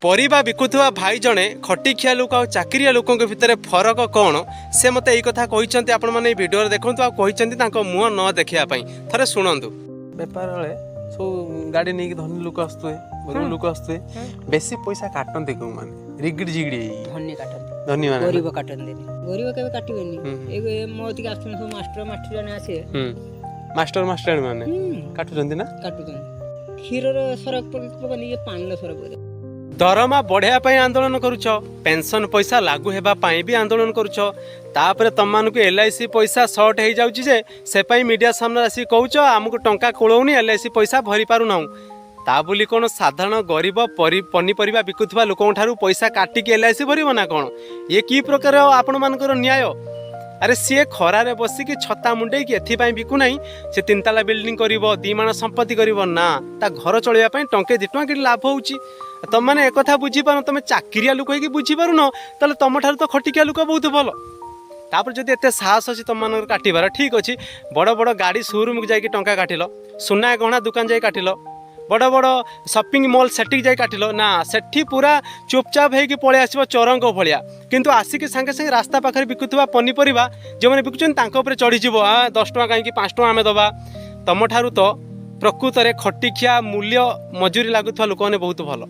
ପରିବା ବିକୁଥିବା ଭାଇ ଜଣେ ଖଟିଖିଆ ଲୋକ ଆଉ ଚାକିରିଆ ଲୋକଙ୍କ ଭିତରେ ଫରକ କ'ଣ, ସେ ମୋତେ ଏଇ କଥା କହିଛନ୍ତି। ଆପଣମାନେ ଏଇ ଭିଡ଼ିଓରେ ଦେଖନ୍ତୁ ଆଉ କହିଛନ୍ତି ତାଙ୍କ ମୁହଁ ନ ଦେଖିବା ପାଇଁ। ଥରେ ଶୁଣନ୍ତୁ। ବେପାର ବେଳେ ସବୁ ଗାଡ଼ି ନେଇକି ଧନୀ ଲୋକ ଆସୁଥିବେ, ଗରିବ ଲୋକ ଆସୁଥିବେ। ବେଶୀ ପଇସା କାଟନ୍ତି କେଉଁମାନେ ରିଗିଡ଼ି ଜିଗିଡ଼ି ହେଇକି? ଧନୀ କାଟନ୍ତି। ଧନୀ ମାନେ? ଗରିବ କାଟନ୍ତିନି, ଗରିବ କେବେ କାଟିବେନି। ହୁଁ, ହୁଁ। ଏ ମୋ କତିକି ଆସୁଛନ୍ତି ସବୁ ମାଷ୍ଟର ମାଷ୍ଟରାଣୀ ଆସିବେ। ମାଷ୍ଟର ମାଷ୍ଟରାଣୀ ମାନେ କାଟୁଛନ୍ତି ନା? କାଟୁଛନ୍ତି। କ୍ଷୀରର ସରକ ପକାନ୍ତି, ଇଏ ପାଣିର ସରକ ପକାନ୍ତି। ଦରମା ବଢ଼ାଇବା ପାଇଁ ଆନ୍ଦୋଳନ କରୁଛ, ପେନସନ୍ ପଇସା ଲାଗୁ ହେବା ପାଇଁ ବି ଆନ୍ଦୋଳନ କରୁଛ, ତାପରେ ତମମାନଙ୍କୁ ଏଲ୍ I C ପଇସା ସର୍ଟ ହେଇଯାଉଛି ଯେ ସେ ପାଇଁ ମିଡ଼ିଆ ସାମ୍ନାରେ ଆସିକି କହୁଛ, ଆମକୁ ଟଙ୍କା କୁଳଉନି, ଏଲ୍ I C ପଇସା ଭରି ପାରୁନାହୁଁ। ତା ବୋଲି କ'ଣ ସାଧାରଣ ଗରିବ ପନିପରିବା ବିକୁଥିବା ଲୋକଙ୍କ ଠାରୁ ପଇସା କାଟିକି ଏଲ୍ I C ଭରିବ ନା କ'ଣ? ଇଏ କି ପ୍ରକାର ଆପଣମାନଙ୍କର ନ୍ୟାୟ? ଆରେ, ସିଏ ଖରାରେ ବସିକି ଛତା ମୁଣ୍ଡେଇକି ଏଥିପାଇଁ ବିକୁନାହିଁ ସେ ତିନିତାଲା ବିଲ୍ଡିଂ କରିବ, 2 ମାଣ ସମ୍ପତ୍ତି କରିବ ନା ତା ଘର ଚଳିବା ପାଇଁ ଟଙ୍କେ 2 ଟଙ୍କା କିଛି ଲାଭ ହେଉଛି। ତମମାନେ ଏକଥା ବୁଝିପାରୁନ। ତମେ ଚାକିରିଆ ଲୋକ ହେଇକି ବୁଝିପାରୁନ, ତାହେଲେ ତମଠାରୁ ତ ଖଟିକିଆ ଲୋକ ବହୁତ ଭଲ। ତାପରେ ଯଦି ଏତେ ସାହସ ଅଛି ତମମାନଙ୍କର କାଟିବାର, ଠିକ୍ ଅଛି, ବଡ଼ ବଡ଼ ଗାଡ଼ି ସୋରୁମ୍କୁ ଯାଇକି ଟଙ୍କା କାଟିଲ, ସୁନା ଗହଣା ଦୋକାନ ଯାଇ କାଟିଲ, ବଡ଼ ବଡ଼ ସପିଂ ମଲ୍ ସେଠିକି ଯାଇ କାଟିଲ ନା, ସେଠି ପୁରା ଚୁପଚାପ ହେଇକି ପଳେଇ ଆସିବ ଚୋରଙ୍କ ଭଳିଆ। କିନ୍ତୁ ଆସିକି ସାଙ୍ଗେ ସାଙ୍ଗେ ରାସ୍ତା ପାଖରେ ବିକୁଥିବା ପନିପରିବା ଯେଉଁମାନେ ବିକୁଛନ୍ତି, ତାଙ୍କ ଉପରେ ଚଢ଼ିଯିବ, 10 ଟଙ୍କା କାହିଁକି, 5 ଟଙ୍କା ଆମେ ଦେବା। ତମଠାରୁ ତ ପ୍ରକୃତରେ ଖଟିଖିଆ ମୂଲ୍ୟ ମଜୁରୀ ଲାଗୁଥିବା ଲୋକମାନେ ବହୁତ ଭଲ।